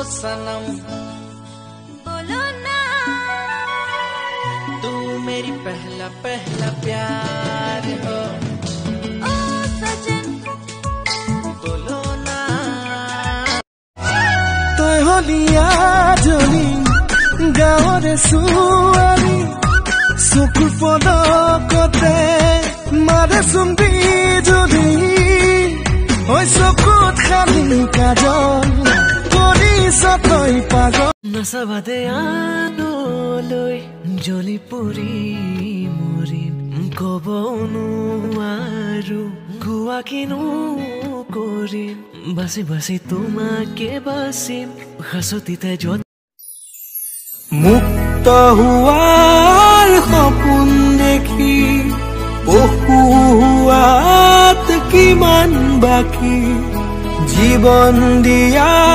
सनम, बोलो ना, तू मेरी पहला पहला प्यार हो। ओ सजन, बोलो ना। তই হলিয়া জনী, গাঁৱৰে ছোৱালী, চকুৰ পলকতে মাৰেচোন বিজুলী। ঐ চকুত খালি কাজল, কৰিছ তই পাগল। নাচাবা দে আনলৈ, জ্বলি পৰি মৰিম, ক'ব নোৱাৰো কোৱা কিনো কৰিম, বাচি বাচি তোমাকে বাচিম, সাঁচতিতে য'ত মুক্ত হোৱাৰ সপোন দেখি পশু হোৱাত কিমান বাকী, জীৱন দিয়া।